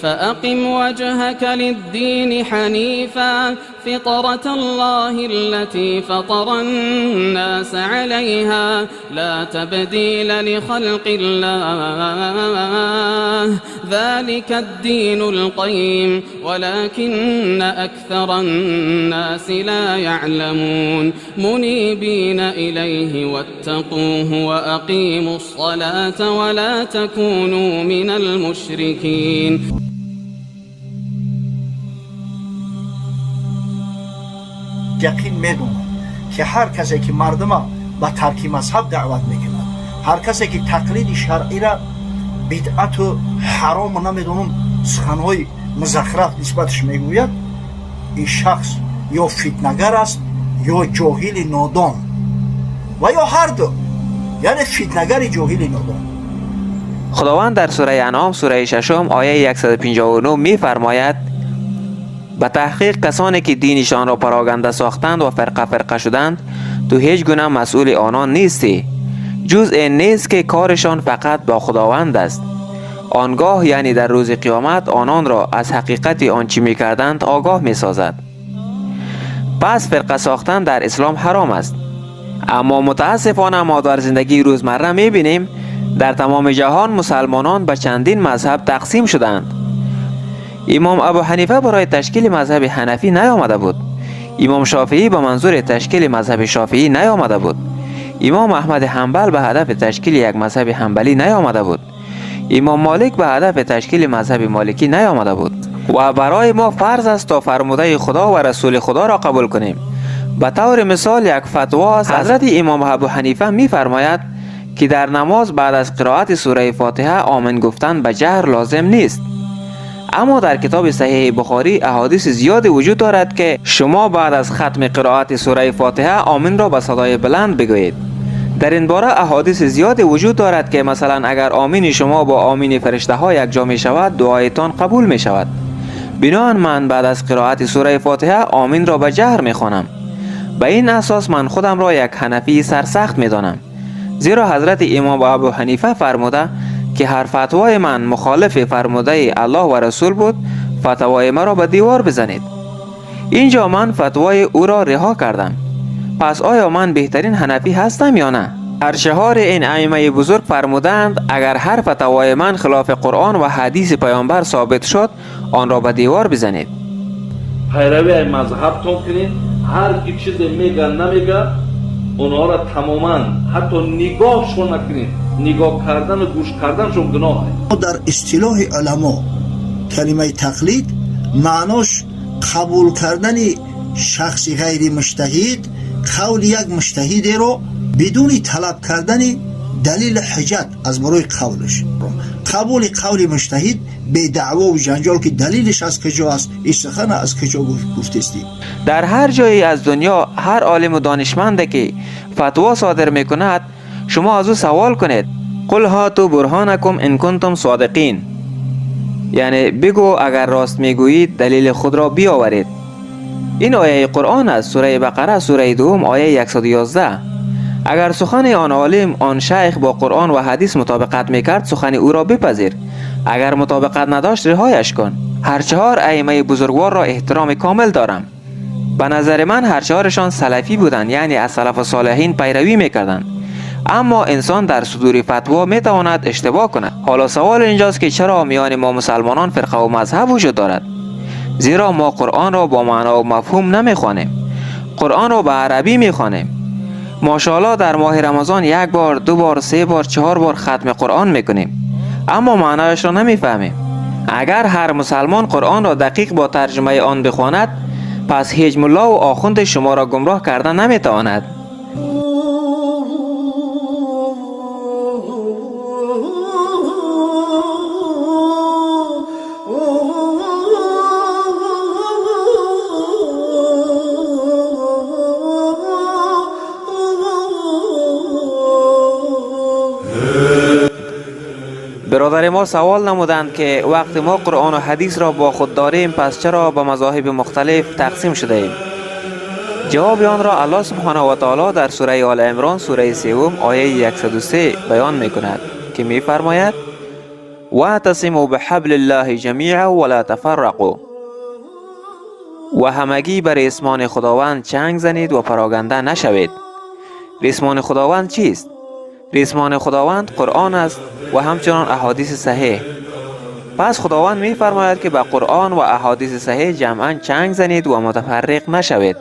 فأقم وجهك للدين حنيفا فطرة الله التي فطر الناس عليها لا تبديل لخلق الله ذلك الدين القيم ولكن أكثر الناس لا يعلمون منيبين إليه واتقوه وأقيموا الصلاة ولا تكونوا من المشركين. Яқин медонам, ки ҳар касе ки мардума ба тарки мазҳаб даъват мекунад, ҳар касе ки тақлиди шаръира бидъату ҳарому намедонам суханҳои музахраф нисбаташ мегӯяд, ин шахс ё фитнагар аст, ё ҷоҳили нодон ва ё ҳарду, яъне фитнагари ҷоҳили нодон. خداوند در سوره انعام، سوره ششم، آیه 159 میفرماید: به تحقیق کسانی که دینشان را پراگنده ساختند و فرقه فرقه شدند، تو هیچ گونه مسئول آنان نیستی، جز این نیست که کارشان فقط با خداوند است. آنگاه، یعنی در روز قیامت، آنان را از حقیقت آنچه میکردند آگاه میسازد. پس فرقه ساختن در اسلام حرام است. اما متاسفانه ما در زندگی روزمره میبینیم در تمام جهان مسلمانان به چندین مذهب تقسیم شدند. امام ابو حنیفه برای تشکیل مذهب حنفی نیامده بود. امام شافعی به منظور تشکیل مذهب شافعی نیامده بود. امام احمد حنبل به هدف تشکیل یک مذهب حنبلی نیامده بود. امام مالک به هدف تشکیل مذهب مالکی نیامده بود. و برای ما فرض است تا فرموده خدا و رسول خدا را قبول کنیم. به طور مثال، یک فتوا از حضرت امام ابو حنیفه میفرماید که در نماز بعد از قرائت سوره فاتحه آمین گفتن به جهر لازم نیست. اما در کتاب صحیح بخاری احادیث زیادی وجود دارد که شما بعد از ختم قرائت سوره فاتحه آمین را به صدای بلند بگویید. در این باره احادیث زیادی وجود دارد که مثلا اگر آمین شما با آمین فرشته ها یکجا می شود، دعایتان قبول می شود. بنابراین من بعد از قرائت سوره فاتحه آمین را به جهر می خوانم. به این اساس من خودم را یک حنفی سرسخت می دانم، زیرا حضرت امام ابو حنیفه فرموده که هر فتوای من مخالف فرموده الله و رسول بود، فتوای مرا به دیوار بزنید. اینجا من فتوای او را رها کردم. پس آیا من بهترین حنفی هستم یا نه؟ هر چهار این ائمه بزرگ فرمودند اگر هر فتوای من خلاف قرآن و حدیث پیامبر ثابت شد، آن را به دیوار بزنید. Пайравии мазҳабтон кунед. Ҳар ки чизе мега, намега, онҳоро тамоман ҳатто нигоҳшон накунед. Нигоҳ кардану гӯш карданшон гуноҳ. Дар истилоҳи уламо калимаи тақлид маънош қабул кардани шахси ғайри муҷтаҳид қавли як муҷтаҳидеро бидуни талаб кардани далили ҳуҷҷат аз барои қавлаш, қабули қавли муҷтаҳид бедаъвову ҷанҷол, ки далилиш аз куҷо аст, ин сухана аз куҷо гуфтестӣ. در هر جایی از دنیا هر عالم و دانشمنده که فتوا صادر میکند، شما از او سوال کنید: قل هاتوا برهانکم ان کنتم صادقین، یعنی بگو اگر راست میگویید دلیل خود را بیاورید. این آیه قرآن است، سوره بقره، سوره دوم، آیه 111. اگر سخن آن عالم، آن شیخ با قرآن و حدیث مطابقت میکرد، سخن او را بپذیر. اگر مطابقت نداشت، رهایش کن. هر چهار ائمه بزرگوار را احترام کامل دارم. به نظر من هر چهارشان سلفی بودند، یعنی از سلف صالحین پیروی میکردند. اما انسان در صدور فتوا میتواند اشتباه کند. حالا سوال اینجاست که چرا میان ما مسلمانان فرقه و مذهب وجود دارد؟ زیرا ما قرآن را با معنا و مفهوم نمیخوانیم. قرآن را به عربی میخوانیم. ماشاءالله در ماه رمضان یک بار، دو بار، سه بار، چهار بار ختم قرآن میکنیم، اما معنایش را نمیفهمیم. اگر هر مسلمان قرآن را دقیق با ترجمه آن بخواند، پس هیچ ملا و آخوند شما را گمراه کرده نمیتواند. برادر ما سوال نمودند که وقتی ما قرآن و حدیث را با خود داریم، پس چرا به مذاهب مختلف تقسیم شده ایم؟ جواب آن را الله سبحانه و تعالی در سوره آل عمران، سوره سوم، آیه 103 بیان می کند که می فرماید: واعتصموا بحبل الله جمیعا ولا تفرقوا. و همگی بر ریسمان خداوند چنگ زنید و پراگنده نشوید. ریسمان خداوند چیست؟ ریسمان خداوند قرآن است و همچنان احادیث صحیح. پس خداوند می فرماید که به قرآن و احادیث صحیح جمعا چنگ زنید و متفرق نشوید.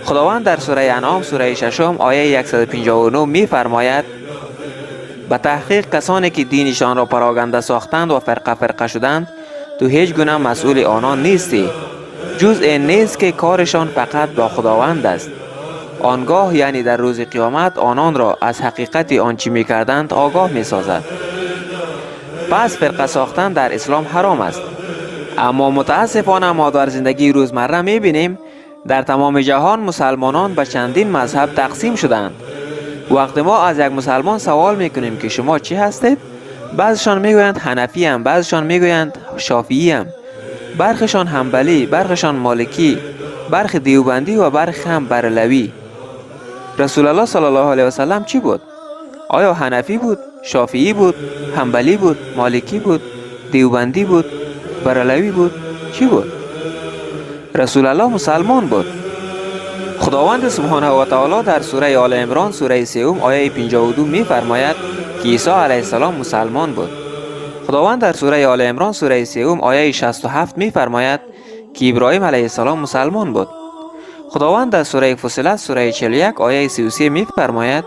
خداوند در سوره انعام سوره ششم آیه 159 می فرماید: به تحقیق کسانی که دینشان را پراگنده ساختند و فرقه فرقه شدند، تو هیچ گونه مسئول آنان نیستی، جز این نیست که کارشان فقط با خداوند است. آنگاه یعنی در روز قیامت آنان را از حقیقت آنچه می کردند آگاه می سازد. پس فرقه ساختن در اسلام حرام است. اما متاسفانه ما در زندگی روزمره می بینیم در تمام جهان مسلمانان به چندین مذهب تقسیم شدند. وقتی ما از یک مسلمان سوال میکنیم که شما چی هستید، بعضشان میگویند حنفی ام، بعضشان میگویند شافعی ام، برخشان حنبلی، برخشان مالکی، برخ دیوبندی و برخ هم برلوی. رسول الله صلی الله علیه و سلم چی بود؟ آیا حنفی بود، شافعی بود، حنبلی بود، مالکی بود، دیوبندی بود، برلوی بود؟ چی بود؟ رسول الله مسلمان بود. خداوند سبحانه و تعالی در سوره آل عمران سوره سوم آیه 52 می فرماید که عیسی علیه السلام مسلمان بود. خداوند در سوره آل عمران سوره سوم آیه 67 می فرماید که ابراهیم علیه السلام مسلمان بود. خداوند در سوره فصلت سوره 41 آیه 33 می فرماید: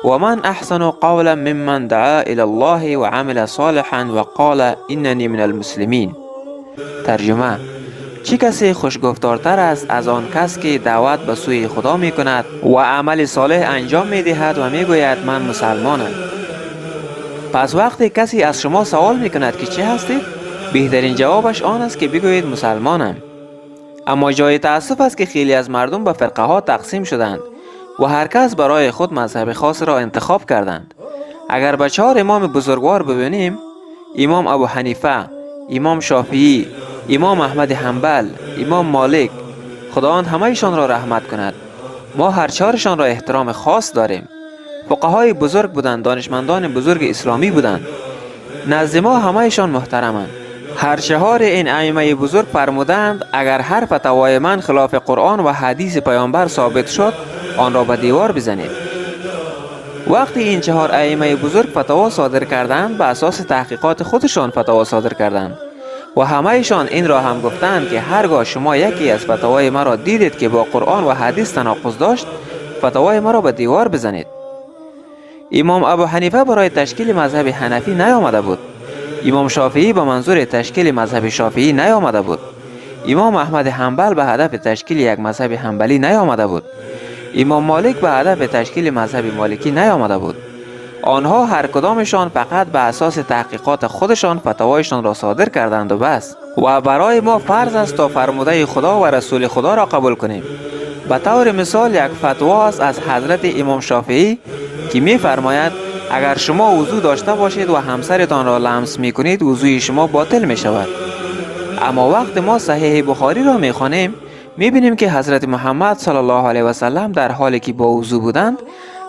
و من احسن قولا ممن دعا الى الله و عمل صالحا و قال اننی من المسلمین. ترجمه: چه کسی خوشگفتارتر است از آن کس که دعوت به سوی خدا می کند و عمل صالح انجام می دهد و می گوید من مسلمانم. پس وقتی کسی از شما سوال می کند که چه هستید، بهترین جوابش آن است که بگویید مسلمانم. اما جای تأسف است که خیلی از مردم به فرقه ها تقسیم شدند و هر کس برای خود مذهب خاص را انتخاب کردند. اگر به 4 امام بزرگوار ببینیم، امام ابو حنیفه، امام شافعی، امام احمد حنبل، امام مالک، خداوند همه‌شان را رحمت کند، ما هر چهارشان را احترام خاص داریم. فقهای بزرگ بودند، دانشمندان بزرگ اسلامی بودند، نزد ما همه‌شان محترمند. هر چهار این ائمه بزرگ فرمودند اگر هر فتوای من خلاف قرآن و حدیث پیامبر ثابت شد، آن را به دیوار بزنید. وقتی این 4 ائمه بزرگ فتوا صادر کردند، به اساس تحقیقات خودشان فتوا صادر کردند و همه‌شان این را هم گفتند که هرگاه شما یکی از فتوای مرا دیدید که با قرآن و حدیث تناقض داشت، فتوای مرا به دیوار بزنید. امام ابو حنیفه برای تشکیل مذهب حنفی نیامده بود. امام شافعی به منظور تشکیل مذهب شافعی نیامده بود. امام احمد حنبل به هدف تشکیل یک مذهب حنبلی نیامده بود. امام مالک به هدف تشکیل مذهب مالکی نیامده بود. آنها هر کدامشان فقط به اساس تحقیقات خودشان فتوایشان را صادر کردند و بس. و برای ما فرض است تا فرموده خدا و رسول خدا را قبول کنیم. به طور مثال یک فتوا است از حضرت امام شافعی که می فرماید اگر شما وضو داشته باشید و همسرتان را لمس می کنید، وضوی شما باطل می شود. اما وقت ما صحیح بخاری را می خوانیم، می بینیم که حضرت محمد صلی الله علیه و سلم در حالی که با وضو بودند،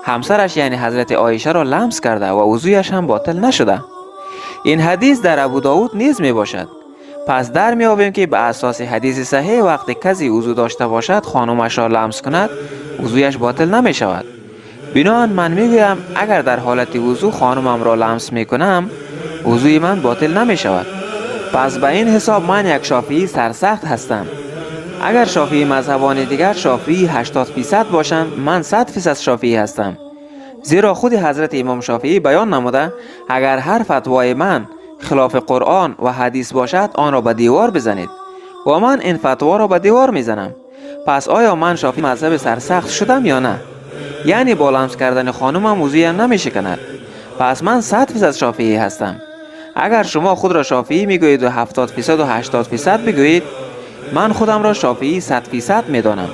همسرش یعنی حضرت عایشه را لمس کرده و وضویش هم باطل نشده. این حدیث در ابو داود نیز می باشد. پس در می آبیم که به اساس حدیث صحیح وقتی کسی وضو داشته باشد خانمش را لمس کند، وضویش باطل نمی شود. بنابراین من می گویم اگر در حالت وضو خانمم را لمس می کنم، وضوی من باطل نمی شود. پس به این حساب من یک شافعی سرسخت هستم. اگر شافعی مذهبان دیگر شافعی 80% باشند، من 100% شافعی هستم. زیرا خود حضرت امام شافعی بیان نموده اگر هر فتوای من خلاف قرآن و حدیث باشد، آن را به دیوار بزنید و من این فتوا را به دیوار میزنم. پس آیا من شافعی مذهب سرسخت شدم یا نه؟ یعنی با لمس کردن خانمم وضویم نمیشکند. پس من 100% شافعی هستم. اگر شما خود را شافعی میگویید و 70% و 80% بگویید، من خودم را شافعی 100% میدانم.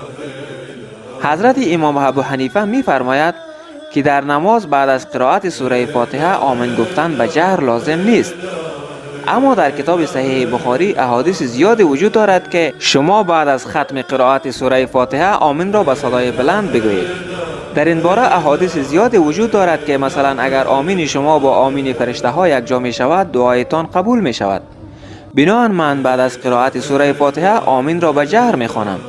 حضرت امام ابو حنیفه میفرماید که در نماز بعد از قرائت سوره فاتحه آمین گفتن به جهر لازم نیست. اما در کتاب صحیح بخاری احادیث زیادی وجود دارد که شما بعد از ختم قرائت سوره فاتحه آمین را به صدای بلند بگویید. در این باره احادیث زیادی وجود دارد که مثلا اگر آمین شما با آمین فرشته ها یک جا می شود، دعایتان قبول می شود. بنابراین من بعد از قرائت سوره فاتحه آمین را به جهر می خوانم.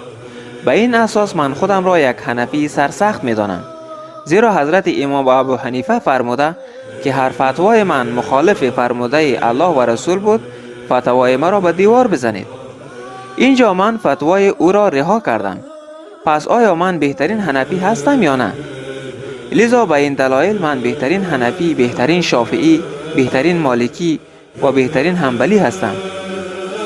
به این اساس من خودم را یک حنفی سرسخت می دانم. زیرا حضرت امام ابو حنیفه فرموده که هر فتوای من مخالف فرموده الله و رسول بود، فتوای مرا به دیوار بزنید. اینجا من فتوای او را رها کردم. پس آیا من بهترین حنفی هستم یا نه؟ لذا به این دلایل من بهترین حنفی، بهترین شافعی، بهترین مالکی و بهترین حنبلی هستم.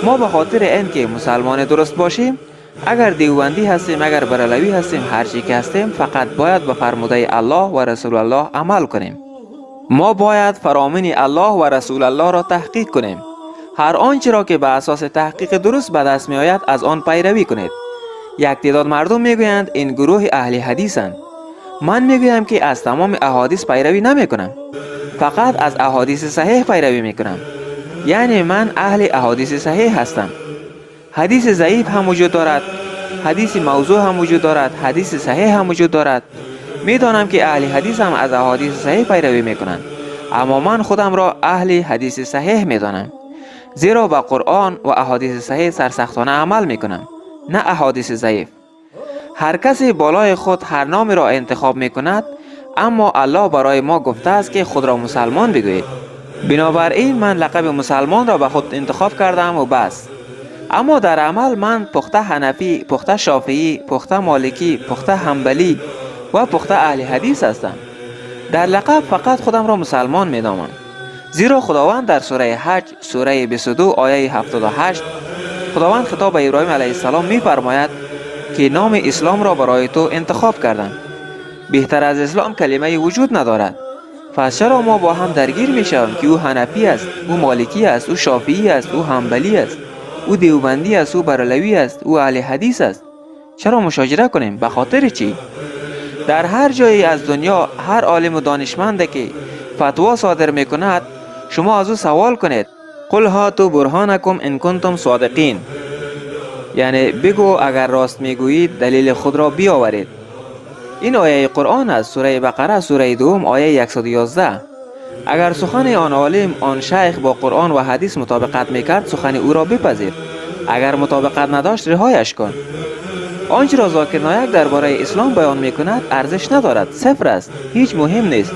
ما به خاطر اینکه مسلمان درست باشیم، اگر دیوبندی هستیم، اگر برلوی هستیم، هر چی که هستیم، فقط باید به فرموده الله و رسول الله عمل کنیم. ما باید فرامین الله و رسول الله را تحقیق کنیم. هر آنچه را که به اساس تحقیق درست به دست می آید از آن پیروی کنید. یک تعداد مردم میگویند این گروه اهل حدیثند. من میگویم که از تمام احادیث پیروی نمی کنم، فقط از احادیث صحیح پیروی می کنم. یعنی من اهل احادیث صحیح هستم. حدیث ضعیف هم وجود دارد، حدیث موضوع هم وجود دارد، حدیث صحیح هم وجود دارد. میدانم که اهل حدیث هم از احادیث صحیح پیروی میکنند، اما من خودم را اهل حدیث صحیح میدانم، زیرا به قرآن و احادیث صحیح سرسختانه عمل میکنم، نه احادیث ضعیف. هر کسی بالای خود هر نامی را انتخاب میکند، اما الله برای ما گفته است که خود را مسلمان بگویید. بنابراین من لقب مسلمان را به خود انتخاب کردم و بس. اما در عمل من پخته حنفی، پخته شافعی، پخته مالکی، پخته حنبلی و پخته اهل حدیث هستم. در لقب فقط خودم را مسلمان میدانم، زیرا خداوند در سوره حج سوره 22 آیه 78 خداوند خطاب به ابراهیم علیه السلام میفرماید که نام اسلام را برای تو انتخاب کردم. بهتر از اسلام کلمه وجود ندارد. پس چرا ما با هم درگیر میشویم که او حنفی است، او مالکی است، او شافعی است، او حنبلی است، او دیوبندی است، او برلوی است، او اهل حدیث است؟ چرا مشاجره کنیم؟ به خاطر چی؟ در هر جایی از دنیا هر عالم و دانشمند که فتوا صادر میکند، شما از او سوال کنید: قل هاتوا برهانکم ان کنتم صادقین، یعنی بگو اگر راست میگویید دلیل خود را بیاورید. این آیه قرآن است، سوره بقره سوره دوم آیه 111. اگر سخن آن عالم، آن شیخ با قرآن و حدیث مطابقت میکرد، سخن او را بپذیر. اگر مطابقت نداشت، رهایش کن. آنچه را ذاکر نایک درباره اسلام بیان میکند ارزش ندارد، صفر است، هیچ مهم نیست.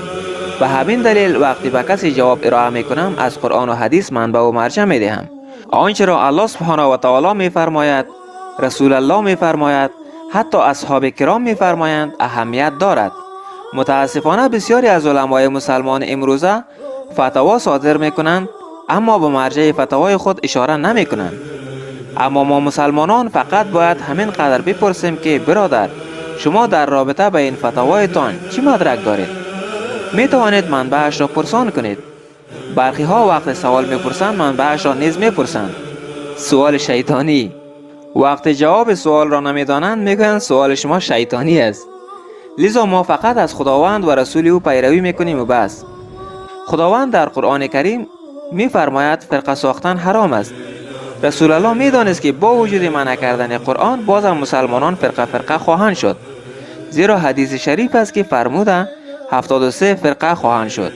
به همین دلیل وقتی به کسی جواب ارائه میکنم، از قرآن و حدیث منبع و مرجع میدهم. آنچه را الله سبحانه و تعالی میفرماید، رسول الله میفرماید، حتی اصحاب کرام میفرمایند، اهمیت دارد. متاسفانه بسیاری از علمای مسلمان امروزه فتوا صادر میکنند، اما به مرجع فتوای خود اشاره نمیکنند. اما ما مسلمانان فقط باید همین قدر بپرسیم که برادر، شما در رابطه به این فتوایتان چی مدرک دارید؟ می توانید منبعش را پرسان کنید. برخی ها وقت سوال میپرسند، منبعش را نیز میپرسند. سوال شیطانی. وقت جواب سوال را نمیدانند، میگویند سوال شما شیطانی است. لذا ما فقط از خداوند و رسول او پیروی میکنیم و بس. خداوند در قرآن کریم میفرماید فرقه ساختن حرام است. رسول الله میدانست که با وجود منع کردن قرآن، بازم مسلمانان فرقه فرقه خواهند شد، زیرا حدیث شریف است که فرموده 73 فرقه خواهند شد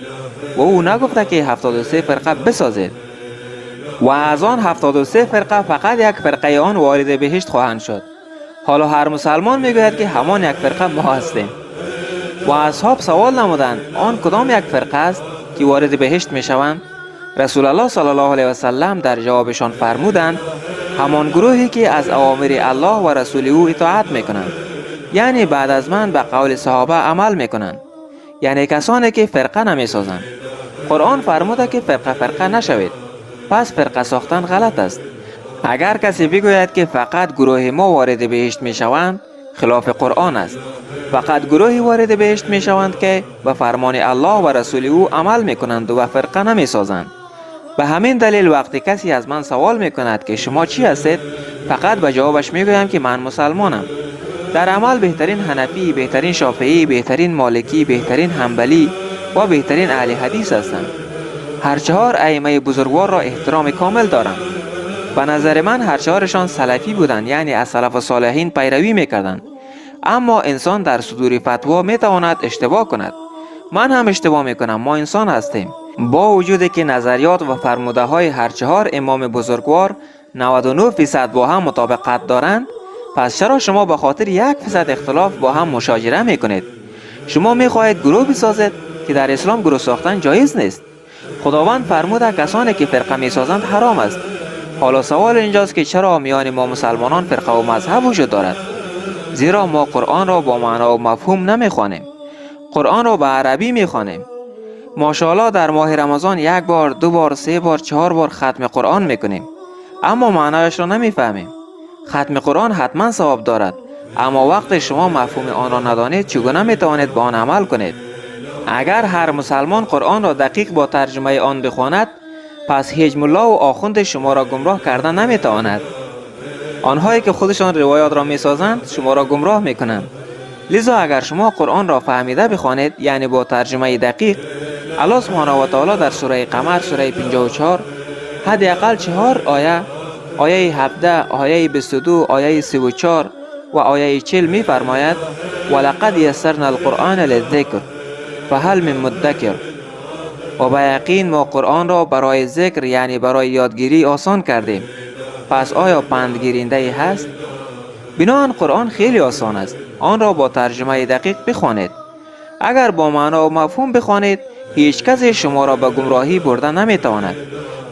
و او نگفته که 73 فرقه بسازید و از آن 73 فرقه فقط یک فرقه آن وارد بهشت خواهند شد. حالا هر مسلمان میگوید که همان یک فرقه ما هستیم و اصحاب سوال نمودند آن کدام یک فرقه است که وارد بهشت میشوند؟ رسول الله صلی الله علیه و سلم در جوابشان فرمودند همان گروهی که از اوامر الله و رسول او اطاعت میکنند، یعنی بعد از من به قول صحابه عمل میکنند، یعنی کسانی که فرقه نمیسازند. قرآن فرموده که فرقه فرقه نشوید، پس فرقه ساختن غلط است. اگر کسی بگوید که فقط گروه ما وارد بهشت میشوند، خلاف قرآن است. فقط گروهی وارد بهشت میشوند که به فرمان الله و رسول او عمل میکنند و فرقه نمیسازند. به همین دلیل وقتی کسی از من سوال میکند که شما چی هستید، فقط به جوابش میگویم که من مسلمانم. در عمل بهترین حنفی، بهترین شافعی، بهترین مالکی، بهترین حنبلی و بهترین اهل حدیث هستم. هر چهار ائمه بزرگوار را احترام کامل دارم. به نظر من هر چهارشان سلفی بودند، یعنی از سلف صالحین پیروی میکردند. اما انسان در صدور فتوا می تواند اشتباه کند. من هم اشتباه می کنم، ما انسان هستیم. با وجودی که نظریات و فرموده های هر چهار امام بزرگوار 99% با هم مطابقت دارند، پس چرا شما به خاطر 1% اختلاف با هم مشاجره می کنید؟ شما می خواهید گروه بسازید که در اسلام گروه ساختن جایز نیست. خداوند فرموده کسانی که فرقه می سازند حرام است. حالا سوال اینجاست که چرا میان ما مسلمانان فرقه و مذهب وجود دارد؟ زیرا ما قرآن را با معنا و مفهوم نمی خوانیم. قرآن را به عربی می خوانیم. ماشاءالله در ماه رمضان یک بار، دو بار، سه بار، چهار بار ختم قرآن میکنیم، اما معنایش را نمیفهمیم. ختم قرآن حتما ثواب دارد، اما وقتی شما مفهوم آن را ندانید چگونه میتوانید به آن عمل کنید؟ اگر هر مسلمان قرآن را دقیق با ترجمه آن بخواند، پس هیچ ملا و آخوند شما را گمراه کرده نمیتواند. آنهایی که خودشان روایات را میسازند شما را گمراه میکنند. لذا اگر شما قرآن را فهمیده بخوانید، یعنی با ترجمه دقیق، الله سبحانه و تعالی در سوره قمر، سوره 54، حداقل چهار آیه، آیه 17، آیه 22، آیه 34 و آیه 40 میفرماید: ولقد یسرنا القرآن للذکر فهل من مدکر. و به یقین ما قرآن را برای ذکر، یعنی برای یادگیری، آسان کردیم، پس آیا پندگیرنده هست؟ بنابراین قرآن خیلی آسان است. آن را با ترجمه دقیق بخوانید. اگر با معنا و مفهوم بخوانید، هیچ کسی شما را به گمراهی برده نمیتواند.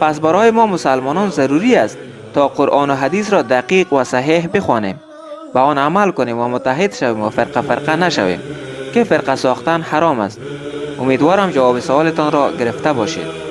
پس برای ما مسلمانان ضروری است تا قرآن و حدیث را دقیق و صحیح بخوانیم، به آن عمل کنیم و متحد شویم و فرقه فرقه نشویم که فرقه ساختن حرام است. امیدوارم جواب سوالتان را گرفته باشید.